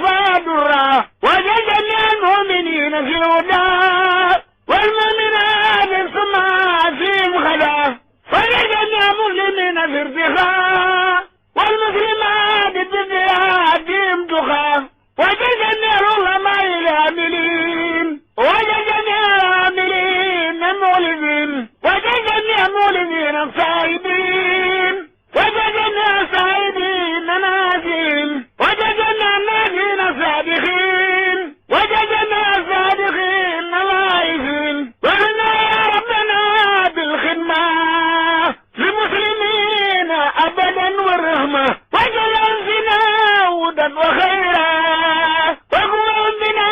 فادرا وجعلنا المؤمنين في الهدى والمؤمنات ثم فيهم خدا وجعلنا مسلمين في ارتخاء والمسلمات بجهادهم دخا وجعلنا العلماء العاملين وجعلنا العاملين مولدين وجعلنا مولدين صائبين وجعلنا صائبين نازين وجعلنا نازين صادقين وجعلنا صادقين نائزين وعنا يا ربنا بالخدمة للمسلمين أبدا والرحمة وجعل أنفنا هدى وخيرا وقوم بنا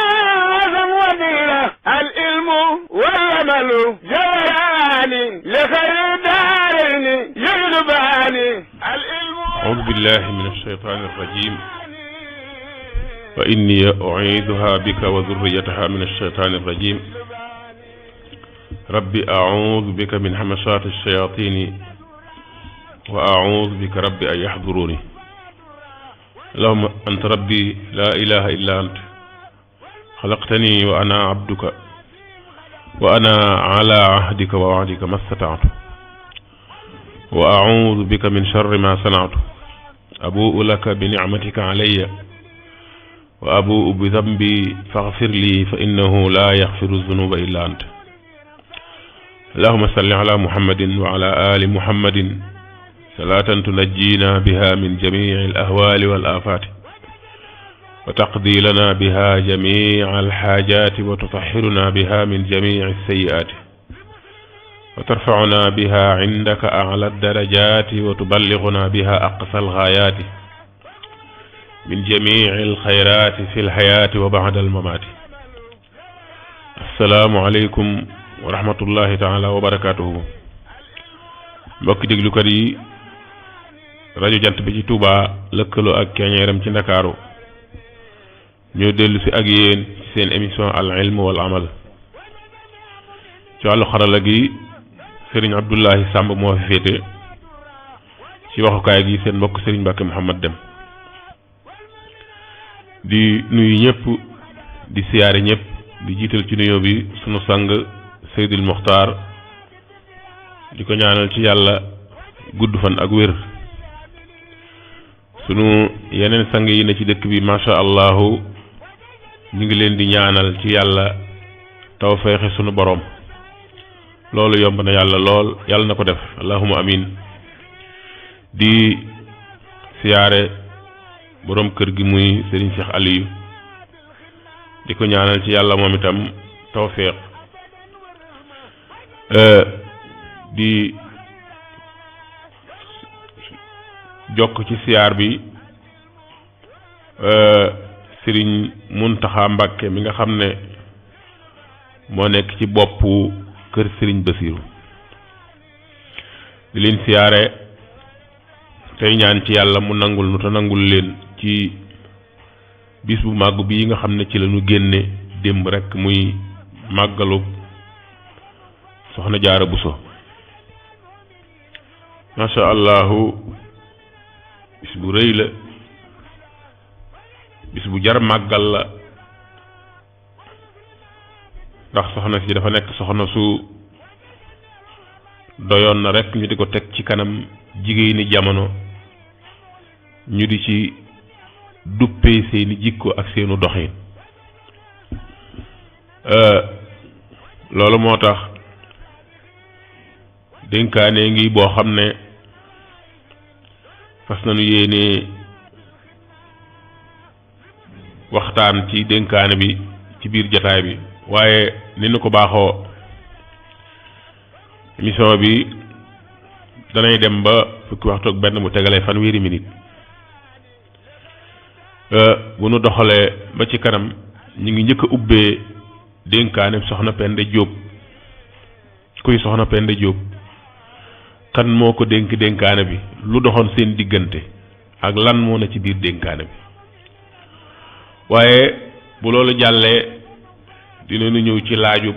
عزم وديرا العلم والعمل جوهران لخير دارين يجلبان أعوذ بالله من الشيطان الرجيم وإني أعيذها بك وذريتها من الشيطان الرجيم ربي أعوذ بك من همسات الشياطين وأعوذ بك ربي أن يحضروني اللهم أنت ربي لا إله إلا أنت خلقتني وأنا عبدك وأنا على عهدك ووعدك ما استطعت وأعوذ بك من شر ما صنعت أبوء لك بنعمتك علي وأبوء بذنبي فاغفر لي فإنه لا يغفر الذنوب إلا أنت اللهم صل على محمد وعلى آل محمد صلاة تنجينا بها من جميع الأهوال والآفات وتقضي لنا بها جميع الحاجات وتطهرنا بها من جميع السيئات وترفعنا بها عندك أعلى الدرجات وتبلغنا بها أقصى الغايات من جميع الخيرات في الحياة وبعد الممات السلام عليكم ورحمة الله تعالى وبركاته mbokk déglukat yi rajo jant bi ci Touba lëkkaloo ak keñeeram ci Ndakaaru ñoo dellu si ak yéen ci seen émission al ilm wal amal ci wàllu xarala gi Serigne Abdoulahi Samb moo fi féete ci waxukaay gi seen mbokk Serigne Mbacke Mouhamad Dem di nuyu ñëpp di siyaare ñëpp di jiital ci nuyoo bi sunu sang Seydil Mokhtar di ko ñaanal ci yàlla gudd fan ak wér sunu yeneen sang yi ne ci dëkk bi macha allahu ñu ngi leen di ñaanal ci yàlla tawfeexe sunu borom loolu yomb na yàlla lool yàlla na ko def allahumma amin di siyaare borom kër gi muy Serigne Cheikh Aliou di ko ñaanal ci yàlla moom itam tawfeex di jokk ci siyaar bi Serigne Mountakha Mbacké mi nga xam ne moo nekk ci boppu kër Serigne Bassirou di leen siyaare tey ñaan ci yàlla mu nangul nu te nangul leen ci bis bu màgg bii nga xam ne ci la ñu génne démb rek muy màggalu soxna Jaara Buso masha allahu bis bu rëy la bis bu jar màggal la ndax soxna si dafa nekk soxna su doyoon na rek ñu di ko teg ci kanam jigéeni jamono ñu di ci duppee seeni jikko ak seenu doxin loolu moo tax dénkaane ngi boo xam ne fas nañu yéene waxtaan ci dénkaane bi ci biir jataay bi waaye ni nu ko baaxoo émission bi danay dem ba fukki waxtu ak benn mu tegalee fanweeri minute bu nu doxalee ba ci kanam ñu ngi njëkk a ubbee dénkaane soxna Penda Diop kuy soxna Penda Diop kan moo ko dénk dénkaane bi lu doxoon seen diggante ak lan moo na ci biir dénkaane bi waaye bu loolu jàllee dinañu ñëw ci laajub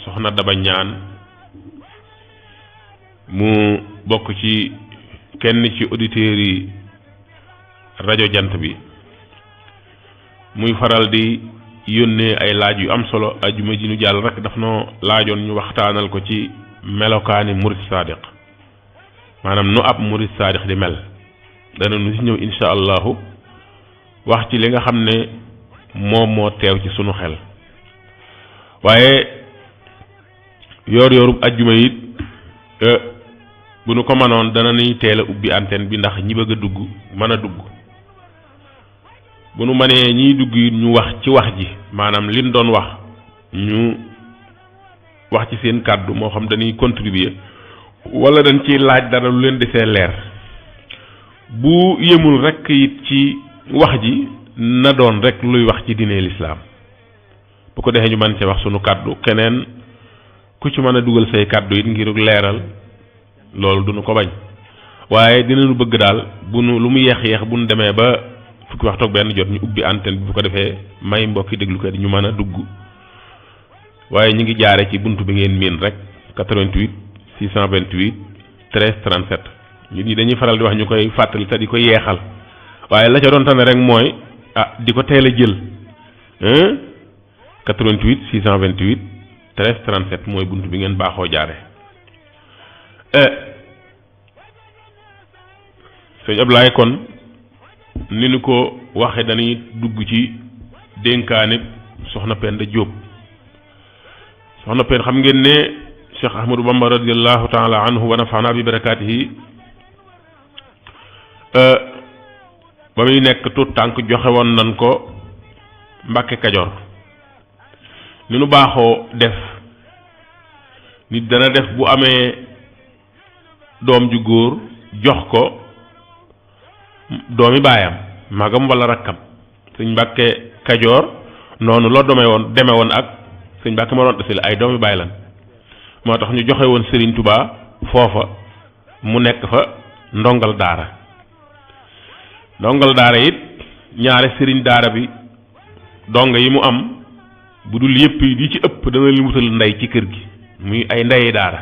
soxna Daba Ñaan mu bokk ci kenn ci auditeurs yi rajo jant bi muy faral di yónnee ay laaj yu am solo. ajuma ji nu jàll rek daf noo laajoon ñu waxtaanal ko ci melokaani murid sadiq, maanaam nu ab murid sadiq di mel. dana nu si ñëw insha allahu wax ci li nga xam ne moom moo teew ci sunu xel. waaye yoor yoorub ajjuma it bu nu ko mënoon dana nuy teel a ubbi antenne bi ndax ñi bëgg a dugg mën a dugg. bu nu mënee ñiy dugg it ñu wax ci wax ji, maanaam liñ doon wax ñu wax ci seen kàddu, moo xam dañuy contribuer wala dañ ciy laaj dara lu leen desee leer. bu yemul rek it ci wax ji na doon rek luy wax ci diine lislaam, bu ko defee ñu mën cee wax sunu kàddu. keneen ku ci mën a dugal say kàddu it ngir leeral loolu duñu ko bañ. waaye dinañu bëgg daal bu nu lu mu yeex bu nu demee ba fukki waxtu ak benn jot ñu ubbi antenne bi, bu ko defee may mbokki déglukat yi ñu mën a dugg. waaye ñu ngi jaare ci buntu bi ngeen miin rek 88 628 13 37. nit ñi dañuy faral di wax ñu koy fàttali te di ko yeexal, waaye la ca doon tane rek mooy di ko teel a jël. 88 628 13 37 mooy buntu bi ngeen baaxoo jaare. sëñ Ablaye kon ni ñu ko waxe dañuy dugg ci dénkaane soxna Penda Diop. soxna Penda xam ngeen ne Cheikh Ahmadou Bamba radiyallahu taala anhu wa nafaana bi barakaatihi ba muy nekk tuut tànk joxe woon nan ko Mbàkke Kajoor. ni nu baaxoo def nit dana def bu amee doom ju góor jox ko doomi baayam magam wala rakkam. sëñ Mbàkke Kajoor noonu loo deme woon ak sëñ Mbàkke ma doon desil ay doomi baay lan. moo tax ñu joxe woon Serigne Touba foofa mu nekk fa ndongal daara. ndongal daara it ñaare Serigne daara bi donga yi mu am bu dul yëpp yi di ci ëpp dana leen wutal ndey ci kër gi, muy ay ndeyi daara.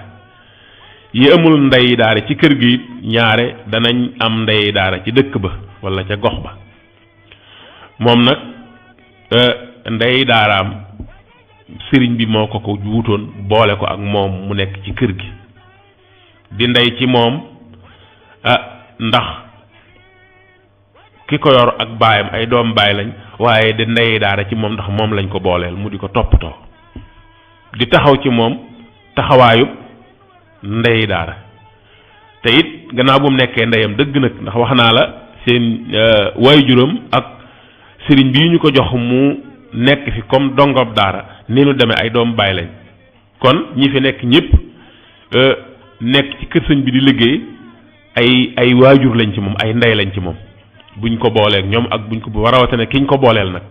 yi amul ndeyi daara ci kër gi it ñaare danañ am ndeyi daara ci dëkk ba wala ca gox ba. moom nag ndeyi daaraam sëriñ bi moo ko wutoon boole ko ak moom mu nekk ci kër gi di ndey ci moom. ndax ki ko yor ak baayam ay doom baay lañ, waaye di ndey daara ci moom ndax moom lañ ko booleel mu di ko toppatoo, di taxaw ci moom taxawaayub ndey daara. te it gannaaw bu mu nekkee ndeyam dëgg nag, ndax wax naa la seen waajuram ak sëriñ bi ñu ko jox mu nekk fi comme dongob daara ni nu demee ay doom baay lañ. kon ñi fi nekk ñëpp nekk ci kër sëñ bi di liggéey ay waajur lañ ci moom, ay ndey lañ ci moom buñ ko booleeg ñoom ak buñ ko rawatina kiñ ko booleel nag.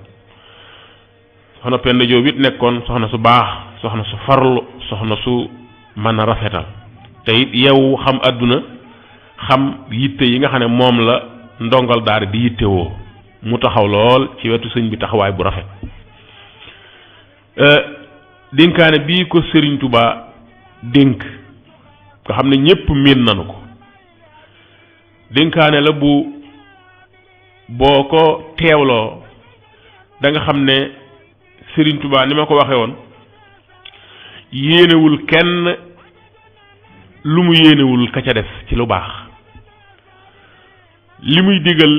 soxna Penda Diop it nekkoon soxna su baax, soxna su farlu, soxna su mën a rafetal te it yow xam àdduna, xam yitte yi nga xam ne moom la ndongal daara di yittewoo. mu taxaw lool ci wetu sëñ bi taxawaay bu rafet. dénkaane bii ko Serigne Touba dénk nga xam ne ñépp miin nanu ko, dénkaane la boo ko teewloo da nga xam ne Serigne Touba ni ma ko waxee woon yéenewul kenn lu mu yéenewul ka ca def ci lu baax. li muy digal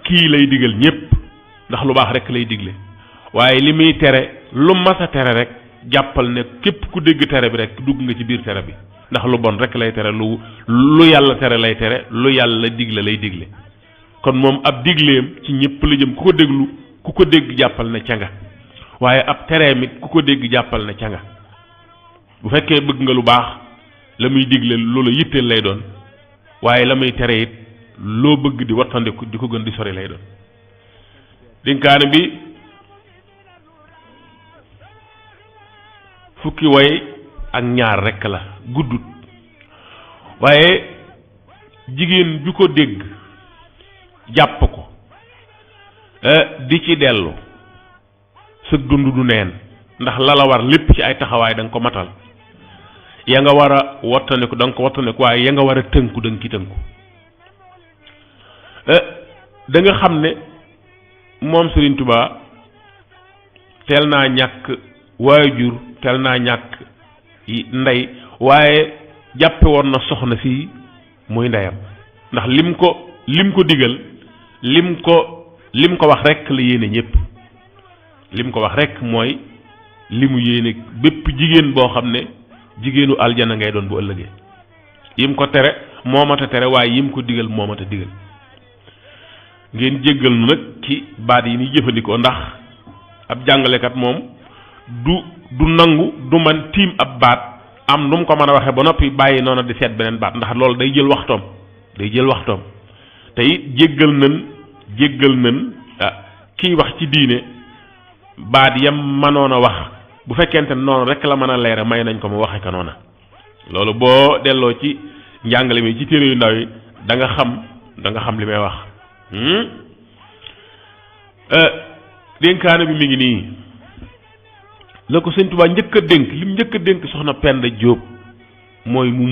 kii lay digal ñépp ndax lu baax rek lay digle, waaye li muy tere lu mas a tere rek jàppal ne képp ku dégg tere bi rek dugg nga ci biir tere bi, ndax lu bon rek lay tere, lu yàlla tere lay tere, lu yàlla digle lay digle. kon moom ab digleem ci ñépp la jëm, ku ko déglu ku ko dégg jàppal ne ca nga, waaye ab tereem it ku ko dégg jàppal ne ca nga. bu fekkee bëgg nga lu baax la muy digle loola yitteel lay doon, waaye la muy tere it loo bëgg di wattandiku di ko gën di sori lay doon. dénkaane bi fukki way ak ñaar rekk la, guddut, waaye jigéen ju ko dégg jàpp ko di ci dellu sa dund du neen, ndax la la war lépp ci ay taxawaay da nga ko matal. ya nga war a wattandiku da nga ko wattandiku, waaye ya nga war a tënku da nga ci tënku. da nga xam ne moom Serigne Touba teel naa ñàkk waajur teel naa ñàkk ndey waaye jàppe woon na soxna si muy ndeyam ndax lim ko digal lim ko wax rek la yéene ñëpp lim ko wax rek mooy li mu yéene bépp jigéen boo xam ne jigéenu aljana ngay doon bu ëllëgee yim ko tere moo mat a tere waaye yim ko digal moo mat a digal ngeen jéggal nu nag ci baat yi ni jëfandikoo ndax ab jàngalekat moom du nangu du man tiim ab baat am nu mu ko mën a waxee ba noppi bàyyi noonu di seet beneen baat ndax loolu day jël waxtoom te it jéggal nan kiy wax ci diine baat yam mënoon a wax bu fekkente noonu rek la mën a leere may nañ ko mu waxe ko noona loolu boo delloo ci njàngale mi ci téere yu ndaw yi da nga xam li may wax dénkaane bi mi ngi nii la ko Sëñ Tuubaa njëkk a dénk lim njëkk a dénk soxna Penda Jóob mooy mu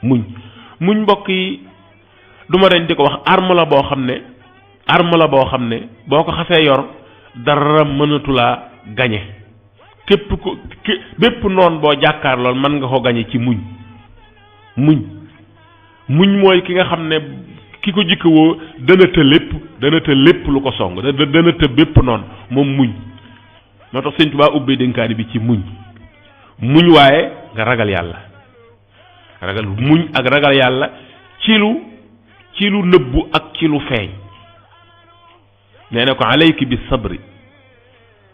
muñ mbokk yi duma dañ di ko wax arme la boo xam ne boo ko xasee yor dara mënatulaa gañe bépp noon boo jàkkaar lool mën nga ko gañe ci muñ mooy ki nga xam ne ki ko jikkawoo dana të lépp lu ko song dana të bépp noonu moom muñ moo tax Sëñ Tuubaa ubbee dénkaani bi ci muñ waaye nga ragal yàlla muñ ak ragal yàlla ci lu nëbbu ak ci lu feeñ nee na ko alayki bi sabri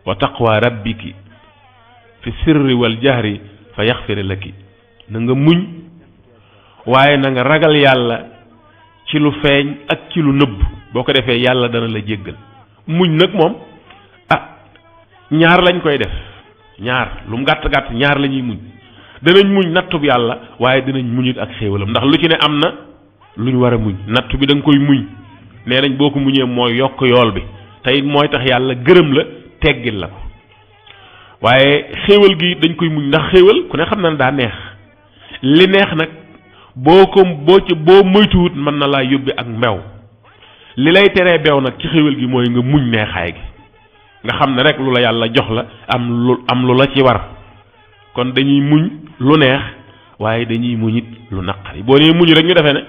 wa taqwa rabbiki fi sirri wal jahri fa yaxfir laki na nga muñ waaye na nga ragal yàlla ci lu feeñ ak ci lu nëbb boo ko defee yàlla dana la jéggal muñ nag moom ñaar lañ koy def lu mu gàtt gàtt ñaar la ñuy muñ danañ muñ nattub yàlla waaye dinañ muñit ak xéewalam ndax lu ci ne am na lu ñu war a muñ nattu bi da nga koy muñ nee nañ boo ko muñee mooy yokk yool bi te it mooy tax yàlla gërëm la teggil la ko waaye xéewal gi dañ koy muñ ndax xéewal ku ne xam na ne daa neex li neex nag boo moytuwut mën na laa yóbbi ak mbew li lay teree beew nag ci xéewal gi mooy nga muñ neexaay gi nga xam ne rek lu la yàlla jox la am lu la ci war kon dañuy muñ lu neex waaye dañuy muñ it lu naqari boo nee muñ rek ñu defee ne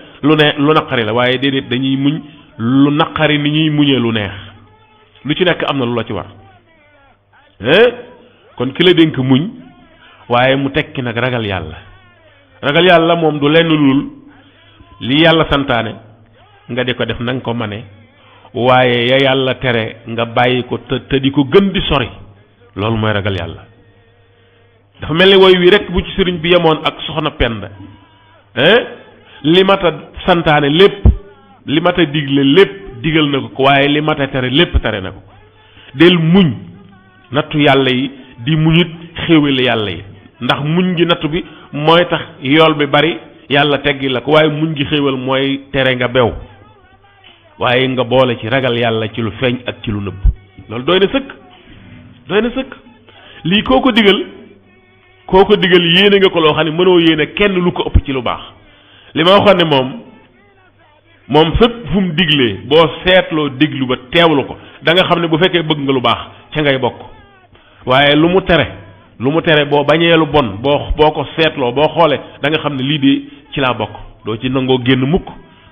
lu naqari la waaye déedéet dañuy muñ lu naqari ni ñuy muñee lu neex lu ci nekk am na lu la ci war kon ki la dénk muñ waaye mu tekki nag ragal yàlla moom du lenn lul li yàlla santaane nga di ko def na nga ko mane waaye ya yàlla tere nga bàyyi ko te di ko gën di sori loolu mooy ragal yàlla dafa mel ni woy wi rek bu ci sëriñ bi yemoon ak soxna Penda li mat a santaane lépp li mat a digle lépp digal na ko waaye li mat a tere lépp tere na ko del muñ nattu yàlla yi di muñit xéewal yàlla yi ndax muñ gi nattu bi mooy tax yool bi bari yàlla teggi la ko waaye muñ gi xéewal mooy tere nga bew waaye nga boole ci ragal yàlla ci lu feeñ ak ci lu nëbb loolu doy na sëkk lii koo ko digal yéene nga ko loo xam ne mënoo yéene kenn lu ko ëpp ci lu baax li ma waxoon ne moom fépp fu mu diglee boo seetloo diglu ba teewlu ko da nga xam ne bu fekkee bëgg nga lu baax ca ngay bokk waaye lu mu tere boo bañee lu bon boo ko seetloo boo xoolee da nga xam ne lii de ci laa bokk doo ci nangoo génn mukk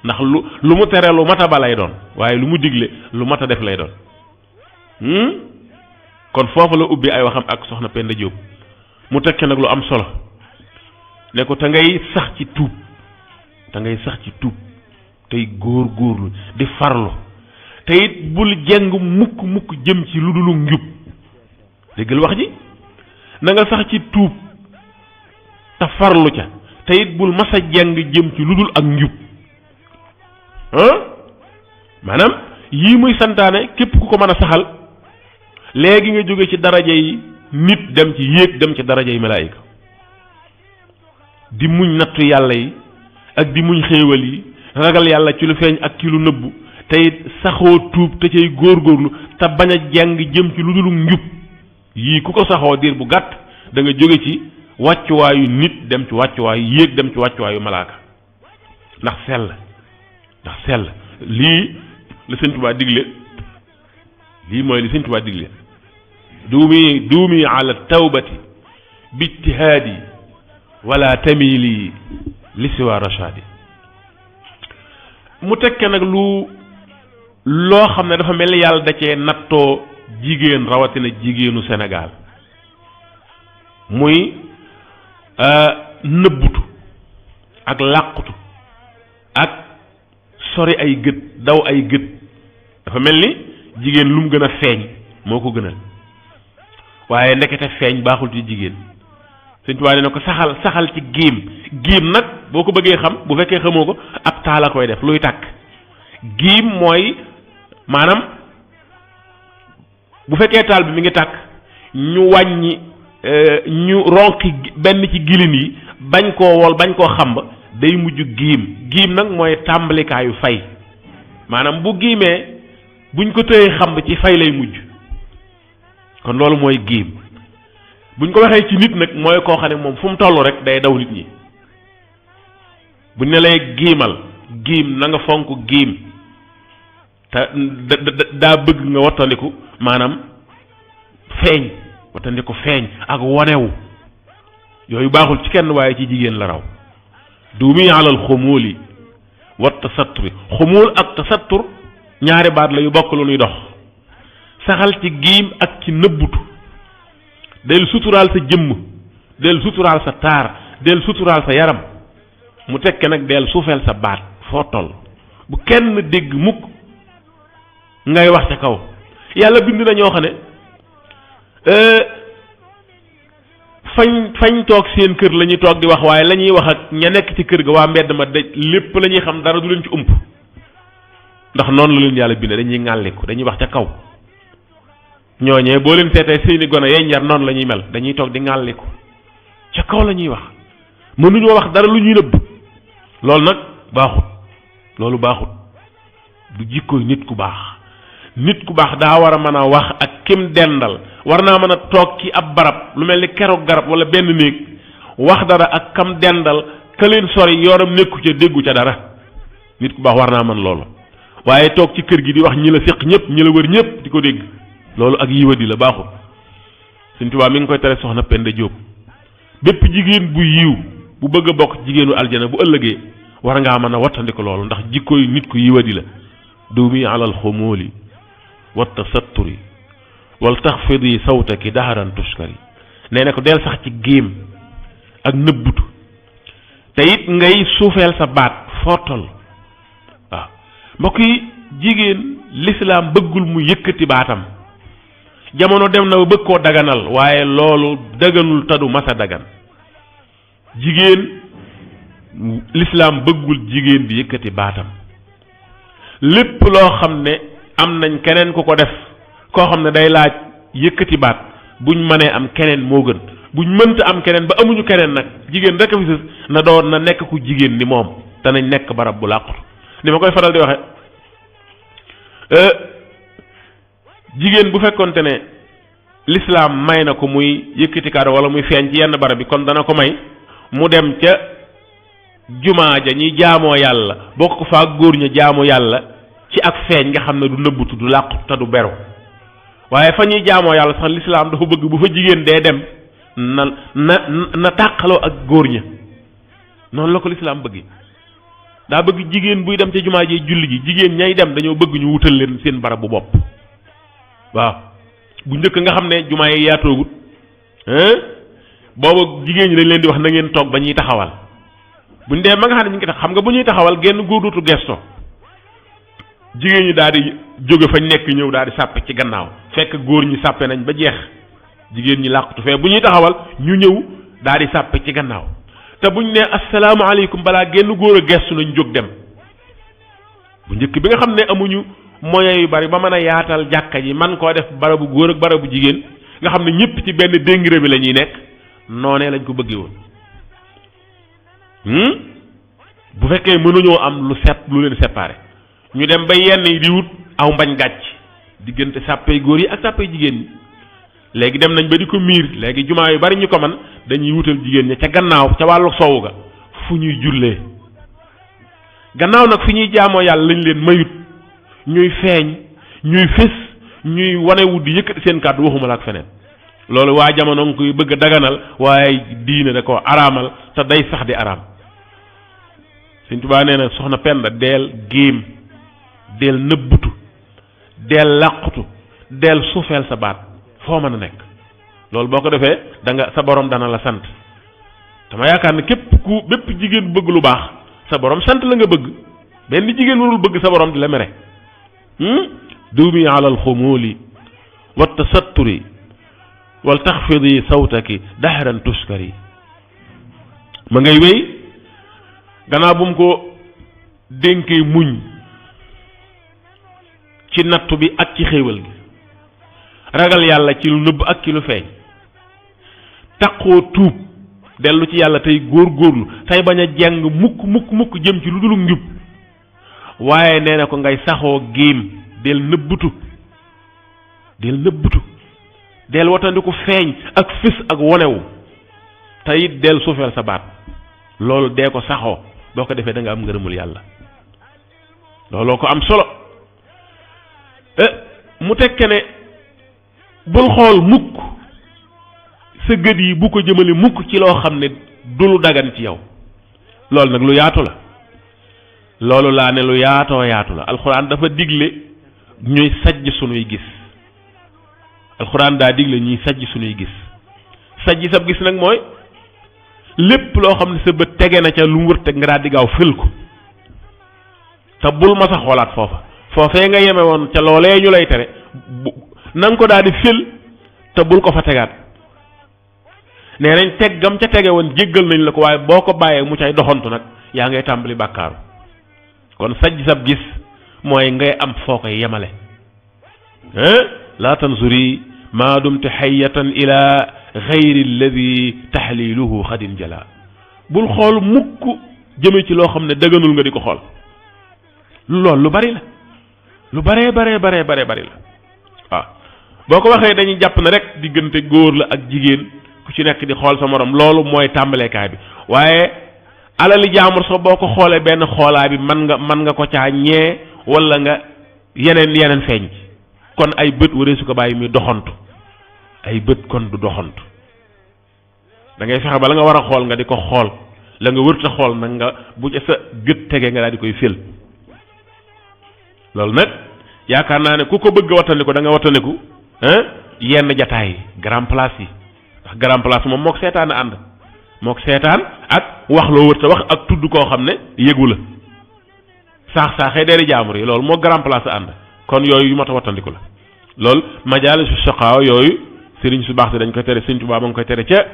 ndax lu mu tere lu mata ba lay doon waaye lu mu digle lu mata def lay doon kon foofu la ubbi ay waxam ak soxna Penda Jóob mu tekki nag lu am solo ne ko te ngay sax ci tuub tey góorlu di farlu te it bul jeng mukk jëm ci lu dul njub déggal wax ji na nga sax ci tuub te farlu ca te it bul masa jeng jëm ci lu dul ak njub maanaam yii muy santaane képp ku ko mën a saxal léegi nga jóge ci daraja yi nit dem ci daraja yi malaayika di muñ nattu yàlla yi ak di muñ xéewal yi ragal yàlla ci lu feeñ ak ci lu nëbbu te it saxoo tuub te cay góorgóorlu te bañ a jàng jëm ci lu dul njub yii ku ko saxoo diir bu gàtt da nga jóge ci wàccuwaayu nit dem ci wàccuwaayu yéeg dem ci wàccuwaayu malaaka ndax sell lii la Sëñ Tuubaa digle lii mooy li Sëñ Tuubaa digle duumi ala tawbati bi ijtihaadi wala tamili li siwa rashadi. mu tekke nag loo xam ne dafa mel ni yàlla da cee nattoo jigéen rawatina jigéenu Sénégal muy nëbbutu ak làqutu ak sori ay gët daw ay gët. dafa mel ni jigéen lu mu gën a feeñ moo ko gënal waaye ndekete feeñ baaxul ci jigéen. Sëñ Tuubaa ne ko saxal ci giim nag boo ko bëggee xam bu fekkee xamoo ko ab taala koy def luy tàkk. giim mooy maanaam bu fekkee taal bi mi ngi tàkk ñu wàññi ñu ronqi benn ci gilin yi bañ koo wol bañ koo xamb day mujj giim nag mooy tàmbalikaayu fay maanaam bu giimee buñ ko tëyee xamb ci fay lay mujj kon loolu mooy giim. buñ ko waxee ci nit nag mooy koo xam ne moom fu mu toll rek day daw nit ñi buñ ne lay giim na nga fonk giim te daa bëgg nga wattandiku maanaam feeñ ak wonewu yooyu baaxul ci kenn waaye ci jigéen la raw. duumi alal xumuuli wa tasatturi xumuul ak tasattur ñaari baat la yu bokk lu ñuy dox. saxal ci giim ak ci nëbbutu del suturaal sa jëmm del suturaal sa taar del suturaal sa yaram mu tekke nag del suufeel sa baat foo toll bu kenn dégg mukk ngay wax ca kaw. yàlla bind na ñoo xam ne fañ toog seen kër la ñuy toog di wax waaye la ñuy wax ak ña nekk ci kër ga waa mbedd ma de lépp la ñuy xam dara du leen ci ump ndax noonu la leen yàlla bind dañuy ŋàlliku dañuy wax ca kaw. ñooñee boo leen seetee seeni gone yeñ yar noonu la ñuy mel dañuy toog di ŋàlliku ca kaw la ñuy wax mënuñoo wax dara lu ñuy nëbb. loolu nag loolu baaxut du jikkooy nit ku baax daa war a mën a wax ak kim dendal war naa mën a toog ci ab barab lu mel ni keroog garab wala benn néeg wax dara ak kam dendal ka leen sori yoram nekku ca déggu ca dara. nit ku baax war naa mën loolu waaye toog ci kër gi di wax ñi la séq ñëpp ñi la wër ñëpp di ko dégg loolu ak yiwadi la baaxul. Sëñ Tuubaa mi ngi koy tere soxna Penda Jóob bépp jigéen bu yiw bu bëgg a bokk jigéenu aljana bu ëllëgee war ngaa mën a wattandiku loolu ndax jikkooy nit ku yiwadi la. duumi alal xumuuli wa tasatturi wal taxfidi sawtaki daharan tuskari. nee na ko del sax ci géem ak nëbbutu te it ngay suufeel sa baat foo toll waaw mbokk yi jigéen lislaam bëggul mu yëkkati baatam. jamono dem na ba bëgg koo daganal waaye loolu daganul tadu masa dagan. jigéen lislaam bëggul jigéen bi yëkkati baatam. lépp loo xam ne am nañ keneen ku ko def koo xam ne day laaj yëkkati baat buñ mënee am keneen moo gën buñ mënta am keneen ba amuñu keneen nag jigéen rek a fi sës na doon na nekk ku jigéen ni moom te nañ nekk barab bu làqutu ni ma koy faral di waxe jigéen bu fekkonte ne lislaam may na ko muy yëkkati kàddu wala muy feeñ ci yenn barab bi kon dana ko may mu dem ca jumaa ja ñi jaamoo yàlla bokk fa ak góor ña jaamu yàlla ci ak feeñ nga xam ne du nëbbutu du làqu te du beru waaye fa ñuy jaamoo yàlla sax lislaam dafa bëgg bu fa jigéen dee dem na tàqaloo ak góor ña noonu la ko lislaam bëgg daa bëgg jigéen buy dem ca jumaa ji julli ji jigéen ñay dem dañoo bëgg ñu wutal leen seen barab bu bopp waaw bu njëkk nga xam ne jumaa yi yaatoogut booba jigéen ñi dañ leen di wax na ngeen toog ba ñuy taxawal buñ dee ma nga xam ne ñu ngi tax xam nga bu ñuy taxawal genn góor dootu gesto jigéen ñi daal di jóge fañ nekk ñëw daal di sàppe ci gannaaw fekk góor ñi sàppe nañ ba jeex jigéen ñi làqutu fee bu ñuy taxawal ñu ñëw daal di sàppe ci gannaaw te buñ ne asalaamaaleykum balaa genn góor a gestu nañ jóg dem bu njëkk bi nga xam ne amuñu moyens yu bari ba mën a yaatal jàkka ji man koo def barabu góor ak barabu jigéen nga xam ne ñëpp ci benn déngiré bi la ñuy nekk noonee lañ ko bëggee woon bu fekkee mënuñoo am lu leen séparé ñu dem ba yenn yi di wut aw mbañ gàcc diggante sàppey góor yi ak sàppey jigéen ñi léegi dem nañ ba di ko miir léegi jumaa yu bari ñu ko man dañuy wutal jigéen ñi ca gannaaw ca wàllu soowu ga fu ñuy jullee gannaaw nag fi ñuy jaamoo yàlla lañ leen mayut ñuy feeñ ñuy fés ñuy wanewu di yëkkati seen kàddu waxuma la ak feneen loolu waa jamono nga koy bëgg a daganal waaye diine da ko araamal te day sax di araam Sëñ Tuubaa nee na soxna Penda deel géem deel nëbbutu deel làqutu deel suufeel sa baat foo mën a nekk loolu boo ko defee da nga sa borom dana la sant dama yaakaar ne bépp jigéen bëgg lu baax sa borom sant la nga bëgg benn jigéen warul bëgg sa borom di la mere duumi ala alxumuli wa tasatturi wal taxfidi sawtaki dahran tuskari ma ngay wéy gannaaw bu mu ko dénkee muñ ci nattu bi ak ci xéewal gi ragal yàlla ci lu nëbb ak ci lu feeñ taqoo tuub dellu ci yàlla tey góorgóorlu tey bañ a jeng mukk jëm ci lu dul njub waaye nee na ko ngay saxoo géem del nëbbutu del watandiku feeñ ak fis ak wonewu te it del suufeel sa baat loolu dee ko saxoo boo ko defee da nga am ngërëmul yàlla looloo ko am solo mu tekke ne bul xool mukk sa gët yi bu ko jëmale mukk ci loo xam ne du lu dagan ci yow loolu nag lu yaatu la loolu laa ne lu yaatoo yaatu la alxuraan dafa digle ñuy sajj sunuy gis alxuraan daa digle ñuy sajj sunuy gis sajj sab gis nag mooy lépp loo xam ne sa bët tege na ca lu mu wër teg nga daal di gaaw fël ko te bul ma sa xoolaat foofee nga yeme woon ca loolee ñu lay tere na nga ko daal di fël te bul ko fa tegaat nee nañ teg gam ca tege woon jéggal nañ la ko waaye boo ko bàyyee mu cay doxantu nag yaa ngay tàmbali bàkkaaru kon sajj sab gis mooy ngay am foo koy yemale laa tanzuri maa dumte xayatan ila xayri alladi taxliluhu xadin jala bul xool mukk jëme ci loo xam ne dëgganul nga di ko xool loolu lu bari la lu baree bari la waaw boo ko waxee dañuy jàpp ne rek diggante góor la ak jigéen ku ci nekk di xool sa morom loolu mooy tàmbaleekaay bi waaye alali jaamur sax boo ko xoolee benn xoolaa bi man nga ko caa ñee wala nga yeneen feeñ kon ay bët waree su ko bàyyi muy doxantu ay bët kon du doxantu da ngay fexe ba la nga war a xool nga di ko xool la nga wërta xool nag nga bu ca sa gët tegee nga daal di koy fël loolu nag yaakaar naa ne ku ko bëgg wattandiku da nga wattandiku yenn jataay yi grand place yi ndax grand place moom mook seetaan a ànd mook seetaan ak wax loo wërta wax ak tudd koo xam ne yëgu la saaxee deeri jaamur yi loolu moo grand place a ànd kon yooyu yu mat a wattandiku la loolu majaalisu shaqaaw yooyu sëriñ su baax si dañ koy tere Sëriñ Tuubaa ma ngi koy tere ca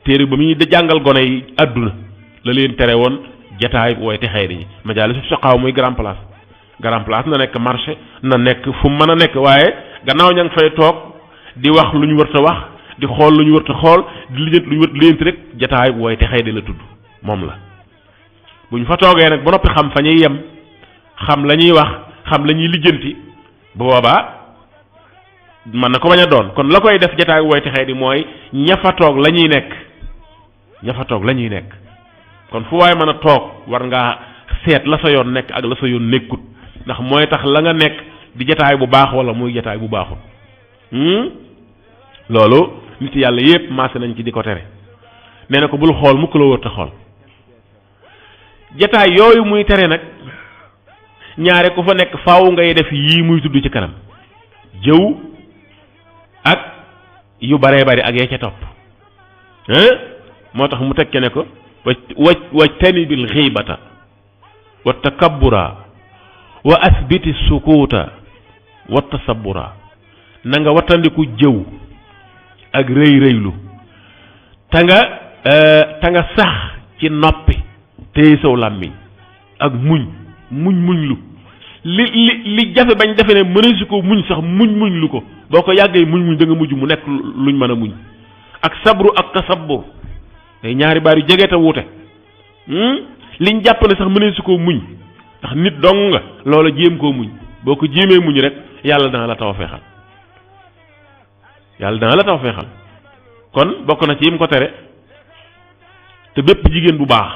téere ba muy jàngal gone yi àdduna la leen tere woon jataay wooy te xëy dañi majaalisu shaqaaw muy grand place na nekk marché na nekk fu mën a nekk waaye gannaaw ña ngi fay toog di wax lu ñu wërta wax di xool lu ñu wërta xool di lijjant lu ñu wërta lijjanti rek jataay wooy te xëy da la tudd moom la bu ñu fa toogee nag ba noppi xam fa ñuy yem xam la ñuy wax xam la ñuy lijjanti bu boobaa mën na ko bañ a doon kon la koy def jataay wooy te xëy di mooy ña fa toog la ñuy nekk kon fu waaye mën a toog war ngaa seet la sa yoon nekk ak la sa yoon nekkut ndax mooy tax la nga nekk di jataay bu baax wala muy jataay bu baaxut loolu nit yàlla yépp maase nañ ci di ko tere nee na ko bul xool mukk la wër te xool jataay yooyu muy tere nag ñaare ku fa nekk faaw ngay def yii muy tudd ci kanam jëw ak yu baree bari ak yee ca topp moo tax mu tekke ne ko wajtani bil xiibata wa takabbura wa asbiti sukuuta wa tasabbura na nga wattandiku jëw ak rëy-rëylu ta nga sax ci noppi téye saw làmmiñ ak muñ lu li jafe bañ defe ne mëneesu ko muñ sax muñ lu ko boo ko yàggee muñ da nga mujj mu nekk luñ mën a muñ ak sabru ak tasabbur day ñaari baar yu jege te wuute liñ jàpp ne sax mëneesu koo muñ ndax nit dong nga loola jéem koo muñ boo ko jéemee muñ rek yàlla dana la taw feexal kon bokk na ci yim ko tere te bépp jigéen bu baax